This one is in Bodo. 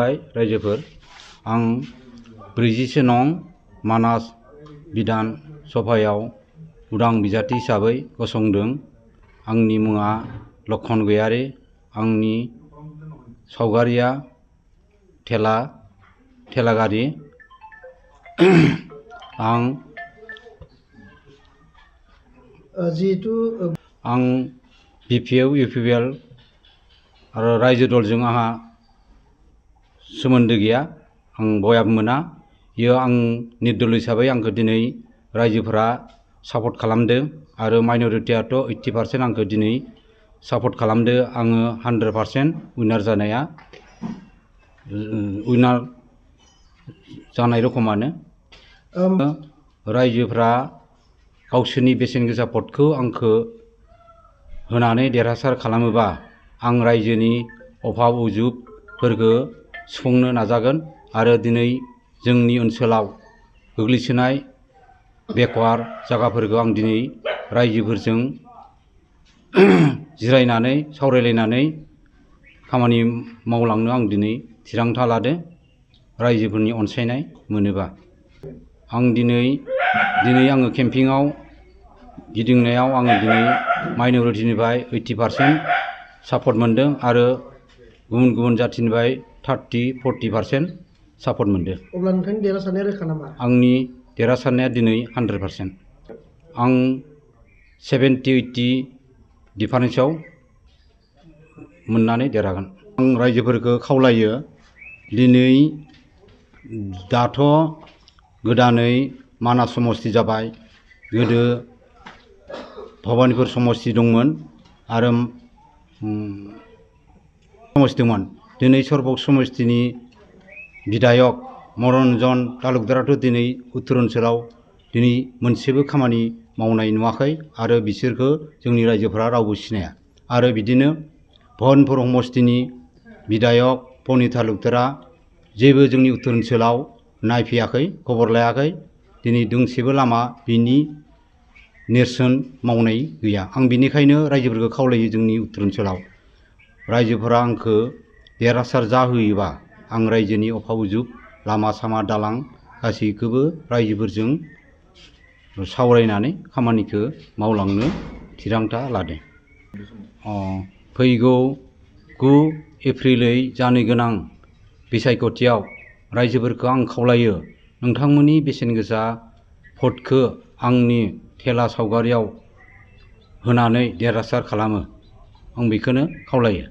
खुलुमबाय रायजोफोर। आं 40 नं मानास बिधान सभायाव उदां बिजाथि हिसाबै गसंदों। आंनि मुङा लक्षन गयारी। आंनि सावगारिया थेला गारि। आं BPF UPPL आरो रायजो दलजों आंहा सोमोन्दो गैया। आं बयाबो मोना। इयो आं निर्दल हिसाबै आंखौ दिनै रायजोफोरा सापर्ट खालामदों आरो माइनरिटियाथ' 80% आंखौ दिनै सापर्ट खालामदों। आङो 100% उइनार जानाय रखमानो। रायजोफ्रा गावसोरनि बेसेन गोसा भटखौ आंखौ होनानै देरहासार खालामोबा आं रायजोनि अभाब उजुबफोरखौ सुफुंनो नाजागोन आरो दिनै जोंनि ओनसोलाव गोग्लैसोनाय बेकवार्ड जायगाफोरखौ आं दिनै रायजोफोरजों जिरायनानै सावरायलायनानै खामानि मावलांनो आं दिनै थिरांथा लादों। रायजोफोरनि अनसायनाय मोनोबा आं दिनै आङो केम्पिंआव गिदिंनायाव आङो दिनै माइनरिटिनिफ्राय 80% सापर्ट मोनदों आरो गुबुन जाथिनिफ्राय 30-40% सापर्ट मोनदों। अब्ला नोंथांनि देरहासारनाया रोखा नामा? आंनि देरहासारनाया दिनै 100%। आं 70-80 डिफारेन्सआव मोननानै देरहागोन। आं रायजोफोरखौ खावलायो, दिनै दाथ' गोदानै मानास समस्ति जाबाय। गोदो भबानिपुर समस्ति दंमोन आरो समस्तिमोन। दिनै सरभग समस्तिनि बिधायक मनरन्जन तालुकदाराथ' दिनै उत्तर ओनसोलाव दिनै मोनसेबो खामानि मावनाय नुवाखै आरो बिसोरखौ जोंनि रायजोफोरा रावबो सिनाया। आरो बिदिनो भबानिपुर समस्तिनि बिधायक पनि तालुकदारा जेबो जोंनि उत्तर ओनसोलाव नायफैयाखै, खबर लायाखै। दिनै दोंसेबो लामा बिनि नेरसोन मावनाय गैया। आं बिनिखायनो रायजोफोरखौ खावलायो, जोंनि उत्तर ओनसोलाव रायजोफोरा आंखौ देरहासार जाहोयोबा आं रायजोनि अभाब उजुब लामा सामा दालां गासैखौबो रायजोफोरजों सावरायनानै खामानिखौ मावलांनो थिरांथा लादों। फैगौ 9 एप्रिलै जानो गोनां बिसायख'थियाव रायजोफोरखौ आं खावलायो, नोंथांमोननि बेसेन गोसा भटखौ आंनि थेला सावगारियाव होनानै देरहासार खालामो। आं बेखौनो खावलायो।